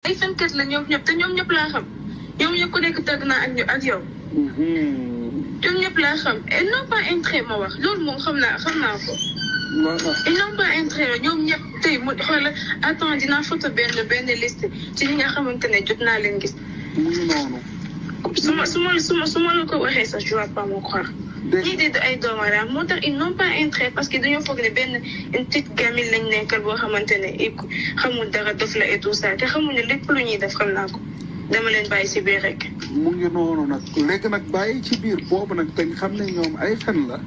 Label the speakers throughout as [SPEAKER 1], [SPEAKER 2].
[SPEAKER 1] ay fenkat la ñoom ñëpp te ñoom ñëpp laa xam ñoom ñëpp ku nekk tëgg naa ak yow. ñoom ñëpp laa xam et non pas intérêt ma wax loolu moom xam naa ko. et non pas intérêt ñoom ñëpp tey mu xoolal attends dinaa photo benn liste ci ñi nga xamante ne jot naa leen gis. su ma la ko waxee sax je vois pas mon croire. ñii di ay doomu aadama moo tax ils n'ont pas intérêt parce que dañoo foog ne une petite gamine lañ nekkal boo xamante ne xamul dara dof la et tout ça te xamul ne lépp lu ñuy def xam naa ko dama leen bàyyi si biir rek.
[SPEAKER 2] mu ngi noonu nag léegi nag bàyyi ci biir boobu nag dañ xam ne ñoom ay fen la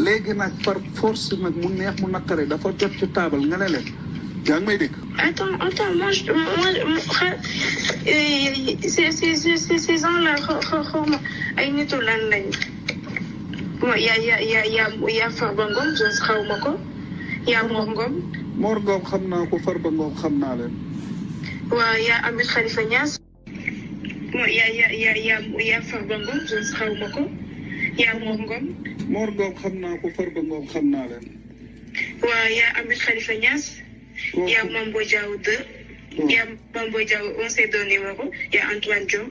[SPEAKER 2] léegi nag par force nag mu neex mu naqare dafa jot ci taabal nga ne leen yaa ngi may dégg.
[SPEAKER 1] attends ces gens-là xaw ma ay nitu lan lañ. yaa Farba Ngom xaw ma ko yaa Mor Ngom.
[SPEAKER 2] Mor Ngom xam naa ko Farba Ngom xam naa leen.
[SPEAKER 1] waaw yaa Amit Khalifa Niass. yaa Farba Ngom xaw ma ko yaa Mor Ngom.
[SPEAKER 2] Mor Ngom xam naa ko Farba Ngom xam naa leen.
[SPEAKER 1] waaw yaa Amit Khalifa Niass. yaa Mame Boye Diao 2. yaa Mame Boye Diao on s'est donné numéro yaa Antoine Diome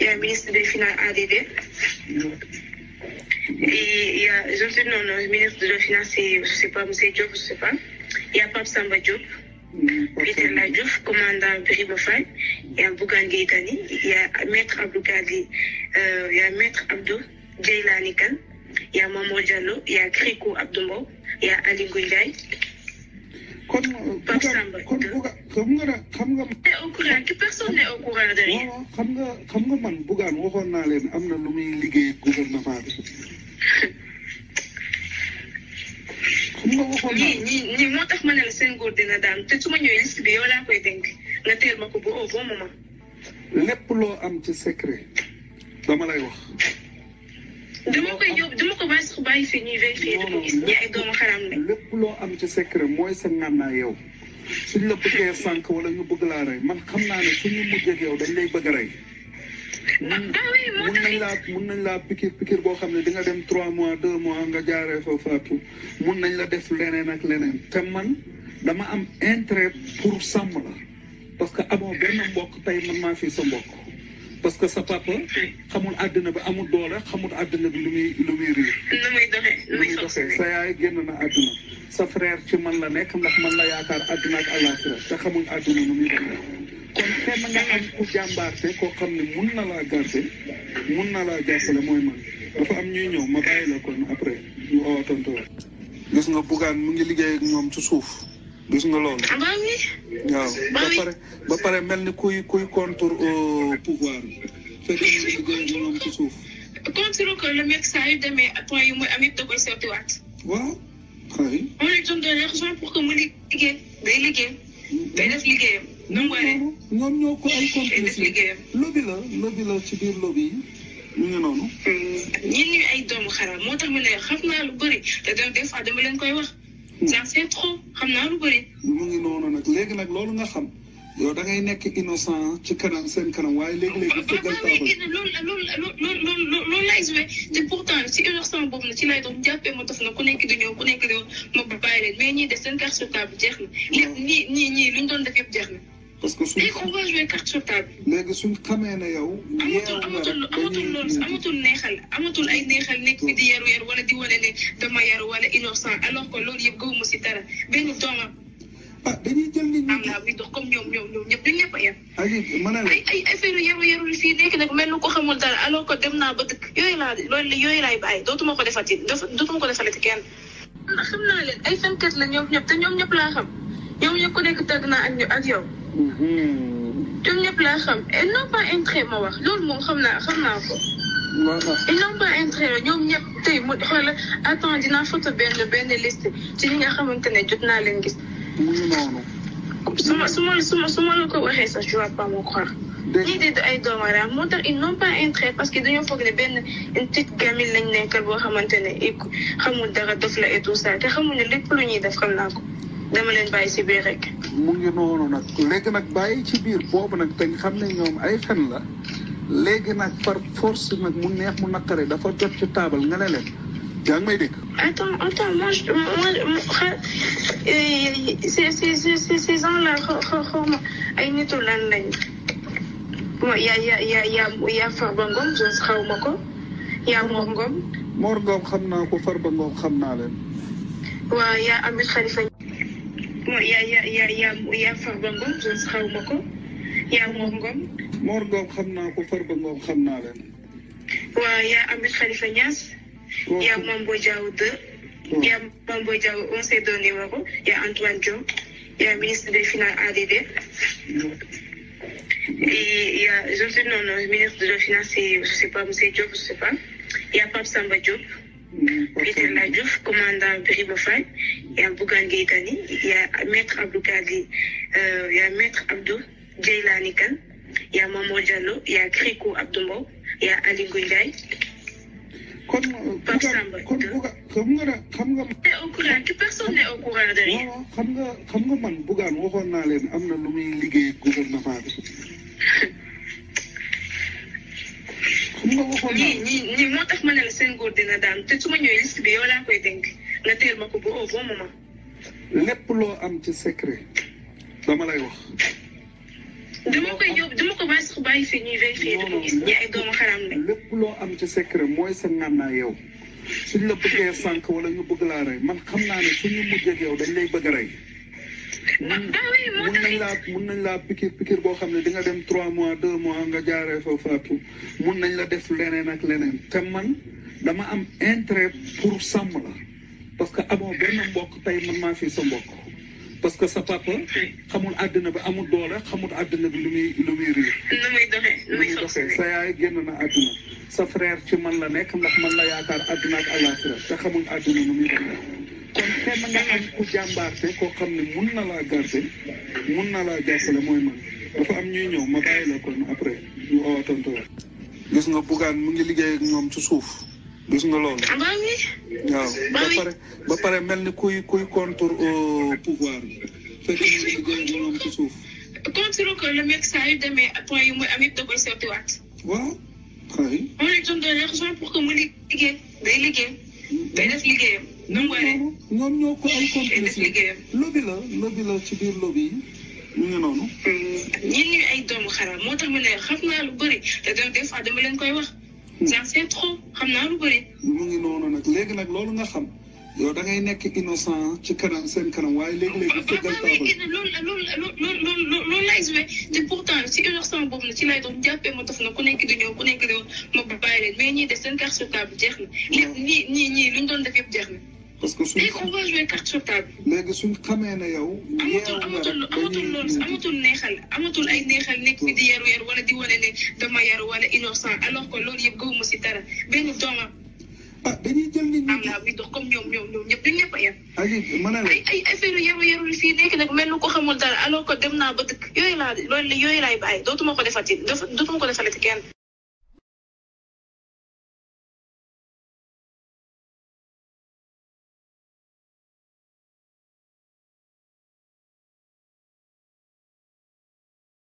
[SPEAKER 1] yaa ministre des finances ADD. Il y a, ministre de la Finance, je ne sais pas, M. Diop, je ne sais pas. Il y a Pape Samba Diop, Peter Ladjouf, commandant Biribofal. Il y a Bougan Gaitani, il y a Maître Abdou Kadi, il y a Maître Abdou Djeilani Kan, il y a Mamour Diallo, il y a Krikou Abdoumbo, il y a Ali Gouilay. Pape Samba Diop. Au courant, que personne n'est au courant de rien.
[SPEAKER 2] xam nga man Bougane waxoon naa leen am na lu muy liggéey gouvernement bi.
[SPEAKER 1] ñii moo tax ma ne la seen góor dina daan te su ma ñëwee liste bi yow laa koy dénk nga teel ma ko ba au bon moment.
[SPEAKER 2] lépp loo am ci secret dama lay wax.
[SPEAKER 1] dama ko bàyyi fi ñuy vérifier di ko gis ñi ay doomu xaram lañ.
[SPEAKER 2] lépp loo am ci secret mooy sa ngànnaay yow suñ la bëggee sànq wala ñu bëgg laa rey man xam naa ne suñu mujjee yow dañ lay bëgg a rey. mun nañ laa pikir boo xam ne di nga dem 3 mois 2 mois nga jaaree fa faatu mun nañ la def leneen ak leneen te man dama am intérêt pour sàmm la parce que amoo benn mbokk tey man maa fi sa mbokk parce que sa papa xamul àddina bi amul doole xamul àddina bi lu muy riir.
[SPEAKER 1] nu muy doxee
[SPEAKER 2] sa yaay génn na àddina sa frère ci man la nekk ndax man la yaakaar àddina ak àllaaxira te xamul àddina nu muy doxee. kon kenn nga am ku jàmbaarte koo xam ne mun na laa garder mun na laa jàppale mooy man dafa am ñuy ñëw ma bàyyi la kon après ñu oo tontu gis nga Bougane mu ngi liggéey ak ñoom ci suuf gis nga loolu. waaw ba pare mel ni kuy contre au pouvoir fekk ñu ngi liggéey ak ñoom ci suuf.
[SPEAKER 1] contre que le mec saa yu demee point yu muy am yëpp da koy sottiwaat.
[SPEAKER 2] waaw xëy.
[SPEAKER 1] on lui donne de l'argent pour que mu liggéey day liggéey day def liggéeyam.
[SPEAKER 2] ñoom ñoo ko ay complice lobby la ci biir lobby yi ñu ngi noonu.
[SPEAKER 1] ñun ñu ay doomu xaram moo tax ma ne xam naa lu bëri te des fois dama leen koy wax. ça c'est trop xam naa lu bëri.
[SPEAKER 2] mu ngi noonu nag léegi nag loolu nga xam yow da ngay nekk innocent ci kanam seen kanam waaye léegi-léegi fëggal taabal.
[SPEAKER 1] loolu laay joué te pourtant ci innocent boobu na ci lay doon jàppee ma def na ku nekk di ñëw ku nekk di ma bàyyi leen mais ñii de seen carte sur table jeex na lépp ñii lu ñu doon def yëpp jeex na.
[SPEAKER 2] parce que suñ
[SPEAKER 1] on va jouer carte sur table.
[SPEAKER 2] léegi suñ xamee ne yow.
[SPEAKER 1] amatul neexal amatul ay neexal nekk fi di yaru wala di wane ne dama yaru wala innocent alors que loolu yëpp gëwuma si dara benn doomam.
[SPEAKER 2] dañuy jël nit ñi.
[SPEAKER 1] am naa buy dox comme ñoom ñëpp duñ ñëpp a yem.
[SPEAKER 2] ay
[SPEAKER 1] affaire yaru fii nekk nag mel ni ko xamul dara alors que dem naa ba dëkk yooyu laay bàyyi dootuma ko defati kenn. xam naa leen ay fenkat la ñoom ñëpp te ñoom ñëpp laa xam ñoom ñëpp ku nekk tëgg naa ak yow. ñoom ñëpp laa xam et non pas intérêt ma wax loolu moom xam naa ko. et non pas intérêt ñoom ñëpp tey mu xoolal attends dinaa photo benn liste ci ñi nga xamante ne jot naa leen gis.
[SPEAKER 2] mu ngi noonu.
[SPEAKER 1] su ma la ko waxee sax je vois pas mon croire. ñii di ay doomu aadama moo tax ils n'ont pas intérêt parce que dañoo foog ne une petite gamine lañ nekkal boo xamante ne xamul dara dof la et tout ça te xamul ne lépp lu ñuy def xam naa ko dama leen bàyyi si biir rek.
[SPEAKER 2] mu ngi noonu nag léegi nag bàyyi ci biir boobu nag dañ xam ne ñoom ay fen la léegi nag par force nag mu neex mu naqare dafa jot ci taabal nga ne leen yaa ngi may dégg.
[SPEAKER 1] Attends, ces gens-là, ay nitu lan lañ. Bon, y a Farba Ngom, xawma ko. Y a Mor Ngom.
[SPEAKER 2] Mor Ngom xam naa ko, Farba Ngom xam naa leen.
[SPEAKER 1] waaw y a Ahmed Khalifa. Bon, y a Farba Ngom, xawma ko. Y a Mor Ngom.
[SPEAKER 2] Mor Ngom xam naa ko, Farba Ngom xam naa leen.
[SPEAKER 1] waaw y a Ahmed Khalifa Niass. Y a Mambo Diaw 2. Il y a Mambo Diaw, on s'est donné numéro. Il y a Antoine Diop. Il y a le ministre des Finances ADD. Et il y a, le ministre de la Finance, je ne sais pas, M. Diop, je ne sais pas. Il y a Pape Samba Diop. Peter Ladjouf, commandant Biribofal. Il y a Bougan Gaitani. Il y a Maître Abdou Kadi. Il y a Maître Abdou Djeilani Kan. Il y a Mamour Diallo. Il y a Kriko Abdoumbo. Il y a Ali Gouilay.
[SPEAKER 2] kon xam nga
[SPEAKER 1] au courant que personne n'est au courant de rien.
[SPEAKER 2] xam nga man Bougane waxoon naa leen am na lu muy liggéey gouvernement bi. xam nga waxoon naa
[SPEAKER 1] ñii moo tax ma ne la seen góor dina daan te su ma ñëwee liste bi yow laa koy dénk nga teel ma ko ba au bon moment.
[SPEAKER 2] lépp loo am ci secret dama lay wax.
[SPEAKER 1] dama ko bàyyi sax bàyyi fii ñuy vérifier dafa gis ñi ay doomu xaram lañ.
[SPEAKER 2] lépp loo am ci secret mooy sa ngànnaa yow suñ la bëggee sànq wala ñu bëgg laa rey man xam naa ne suñu mujjee ak yow dañ lay bëgg a rey. mun nañ laa pikir boo xam ne di nga dem 3 mois 2 mois nga jaaree fa faatu mun nañ la def leneen ak leneen te man dama am intérêt pour sàmm la parce que amoo benn mbokk tey man maa fi sa mbokk. parce que sa papa xamul àddina bi amul doole xamul àddina bi lu muy riir.
[SPEAKER 1] nu muy doxee
[SPEAKER 2] sa yaay génn na àddina sa frère ci man la nekk ndax man la yaakaar àddina ak àllaaxira te xamul àddina nu muy doxee kon kenn nga am ku jàmbaarte koo xam ne mun na laa garder mun na laa jàppale mooy man dafa am ñuy ñëw ma bàyyi la kon après ñu oo tontu la. gis nga Bougane mu ngi liggéey ak ñoom ci suuf. gis nga loolu. waaw ba pare mel ni kuy contre au pouvoir bi. fekk ñu ngi liggéey ak ñoom ci suuf.
[SPEAKER 1] contre que le mec saa yu demee point yu muy am yëpp da koy sottiwaat.
[SPEAKER 2] waaw. xëy.
[SPEAKER 1] on lui donne de l'argent pour que mu liggéey day liggéey. day def liggéeyam.
[SPEAKER 2] ñoom ñoo ko ay complice lobby la ci biir lobby yi ñu ngi noonu.
[SPEAKER 1] ñun ñu ay doomu xaram moo tax ma ne xam naa lu bëri te des fois dama leen koy wax. ça c'est trop xam naa lu bëri.
[SPEAKER 2] mu ngi noonu nag léegi nag loolu nga xam yow da ngay nekk innocent ci kanam seen kanam waaye léegi-léegi fëggal taabal.
[SPEAKER 1] loolu lay joué te pourtant ci innocent boobu na ci lay doon jàppee ma def na ku nekk di ñëw ku nekk di ma bàyyi leen mais ñii de seen carte sur table jeex na. lépp ñii lu ñu doon def yëpp jeex na.
[SPEAKER 2] parce que suñ
[SPEAKER 1] on va jouer carte sur table.
[SPEAKER 2] léegi suñ xamee ne yow.
[SPEAKER 1] amatul neexal amatul ay neexal nekk fi di yaru wala di wane ne dama yaru wala innocent alors que loolu yëpp gëwuma si dara benn doomam.
[SPEAKER 2] dañuy jël nit ñi.
[SPEAKER 1] am naa muy dox comme ñoom ñëpp dañ ñëpp a yem.
[SPEAKER 2] ay
[SPEAKER 1] affaire yaru fii nekk nag mel ni ko xamul dara alors que dem naa ba dëkk yooyu laay bàyyi dootuma ko defati kenn.